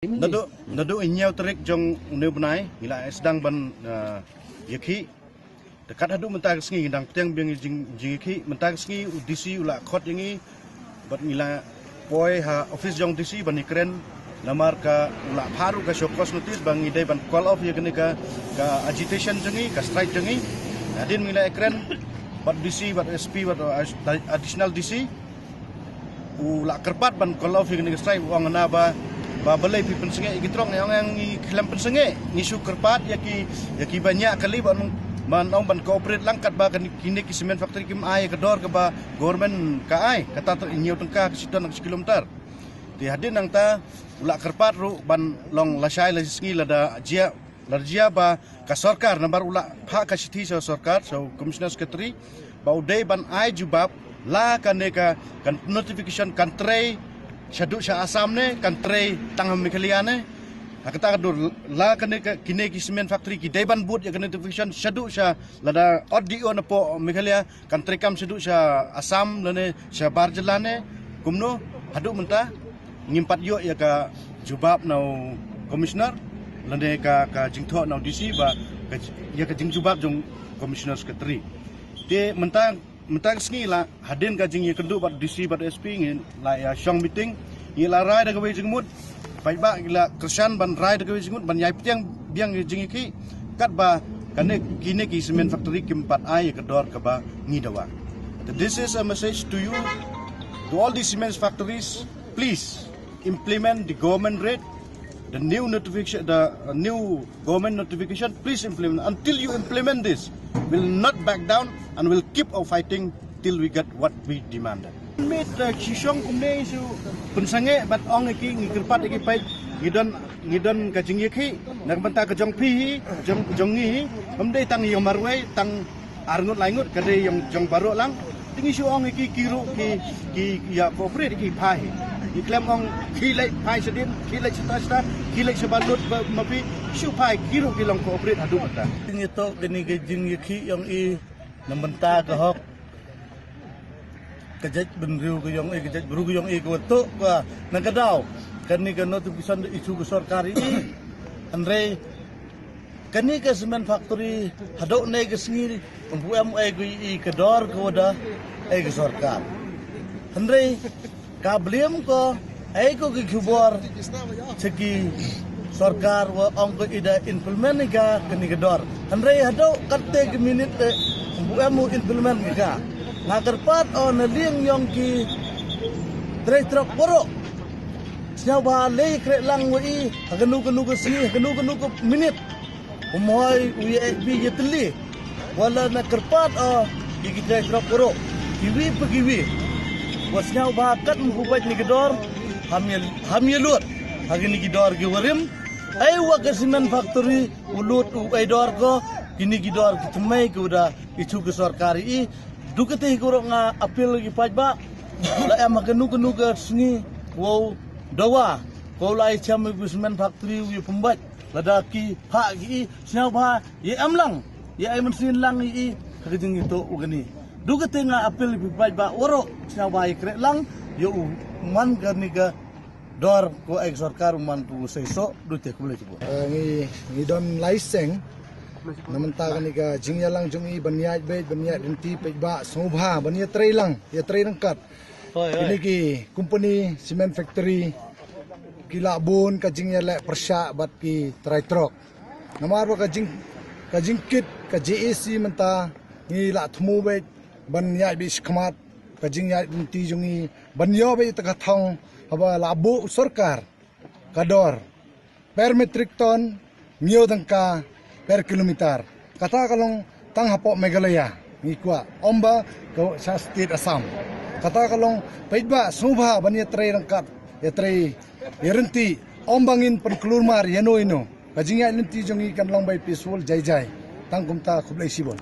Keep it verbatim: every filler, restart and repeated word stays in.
Naduh naduh hynñiew tarik jong une u bnai ngi la sdang ban, ah, ïakhih. Te kat haduh mynta ka sngi ngi dang pdiang biang jing jingïakhih. Mynta ka sngi u D C u la khot ïa ngi bad ngi la poi ha office jong D C ban ïakren. Namar ka u la phah ruh ka show cause notice ba ngi dei ban call off ïa kane ka, ka agitation jong ngi, ka strike jong ngi. Hadien ngi la ïakren bad D C bad S P bad, uh, additional D C. U la kyrpad ban call off ïa kane ka strike, u ong na ba, ba balei phi pynsangeh ïa ki truck. Ngi ong ngi khlem pynsangeh, ngi shu kyrpad ïa ki, ïa ki ba ñiah kali ban, ban ong ban cooperate lang katba kane, kine ki cement factory kim ai ïa ka dor kaba government ka ai, kata ter hynñiew tyngka ka shi ton ka shi kilometer. Te hadien nangta u la kyrpad ruh ban long lashai lashisngi lada jia, lada jia ba ka sorkar, namar u la phah ka shithi sha sorkar, sha Commissioner Secretary, ba u dei ban ai jubab la kane ka, kan notification kan trei shaduh sha Assam ne kan trei tang ha Meghalaya ne. Ha kata ka dur la kane ka, kine ki cement factory ki dei ban bud ïa ka notification shaduh sha, lada ot D O napoh Meghalaya kan trei kam shaduh sha Assam lane sha bar jylla ne kumno. Haduh mynta ngim pat ïoh ïa ka jubab na u commissioner lane ka, ka jingthoh na u D C ba ka, ïa ka jingjubab jong Commissioner Secretary. Te mynta, mynta ka sngi la hadien ka jingïakynduh bad D C bad S P ngi la ïa shong meeting, ngi la rai da kawei jingmut. Paidbah ngi la kyrshan ban rai da kawei jingmut ban ïai pdiang biang ïa jingïakhih katba kane, kine ki cement factory kim pat ai ïa ka dor kaba ngi dawa. This is a message to you, to all the cement factories. Please implement the government rate, the new notification, the, uh, new government notification. Please implement. Until you implement this, we'll not back down and we'll keep our fighting till we get what we demanded. Mit, uh, ki shong kumne shu pynsangeh bad ong ïa ki, ngi kyrpad ïa ki, peit, ngi don, ngi don ka jingïakhih na ka bynta ka jong phi hi, jong, jong ngi hi. Kam dei tang ïa marwei, tang arngut laingut, ka dei ïa jong baroh lang. Te ngi shu ong ïa ki, ki ruh ki, ki ïa cooperate ïa ki phai hi. Ngi khlem ong ki leit phai shadien, ki leit shata shata, ki leit shaba lut ba ma phi, shu phai ki ruh ki long cooperate haduh mynta. Ngi toh kane ka jingïakhih ïong i na bynta ka hok ka jaitbynriew ka ïong i, ka jaitbru ka ïong i, ka wa toh ka na ka daw kane ka notification da issue ka sorkar i. Hynrei kane ka cement factory haduh ne ka sngi ym pu em ai ka i ka dor ka wa da ai ka sorkar. Hynrei ka blame ko, ai ko ki khubor sha ki sorkar wa ong ko i da implement ïa ka kane ka dor. Hynrei haduh katte ki minit te ym pu em u implement ïa ka. Nga kyrpad o na liang ïong ki trei trok baroh, sngewbha leit khreh lang wa i ha kano kano ka sngi, ha kano kano ka minit. Um hoi u ïa, eh, bi ïatylli. Wa la na kyrpad o ïa ki trei trok baroh, kiwi pa kiwi, wa sngewbha kat ym pu pait ni ki dor, ham ïa, ham ïa lut ha kini ki dor ki wa rim. Ai wa ka cement factory u lut u ai dor ko, kini ki dor ki thymmai ki wa da issue ka sorkar i. Dukate hi ka wa nga appeal ki paidbah, la em ha kano kano ka sngi wow dawa, ko lai cham ïa ka cement factory u ïa pynbeit. Lada ki phah ki i, sngewbha ïa em lang, ïa ai mynsiem lang i, i ha ka jingïatoh u kani. Dukate nga appeal ïa phi paidbah waroh, sngewbha ïa khreh lang ïa u man kani ka dor ko ai ka sorkar u man tu sei soh. Dute khublei chibun. Eh, ngi, ngi don lai seng na mynta kani ka jingïalang jong i ban ïaid beit, ban ïaid lynti paidbah, sngewbha ban ïatrei lang, ïatrei ryngkat. Hoi, hoi. Kini ki company cement factory ki la bun ka jingïaleh pyrshah bad ki trai trok. Namar ba ka jing, ka jingkit ka J A C mynta ngi la thmu beit ban ïaid beit shakhmat ka jingïaid lynti jong ngi ban ïoh beit ïa ka thong haba la buh u sorkar ka dor per metric ton hynñiew tyngka per kilometer. Kata ka long tang hapoh Meghalaya ngi kwah, ym ba ka sha state Assam. Kata ka long paidbah sngewbha ban ïatrei ryngkat, ïatrei ïaryntih, ym ba ngin pynkulmar ïano ïano. Ka jingïaid lynti jong ngi kan long bai peaceful jai jai. Tang kumta, khublei shibun.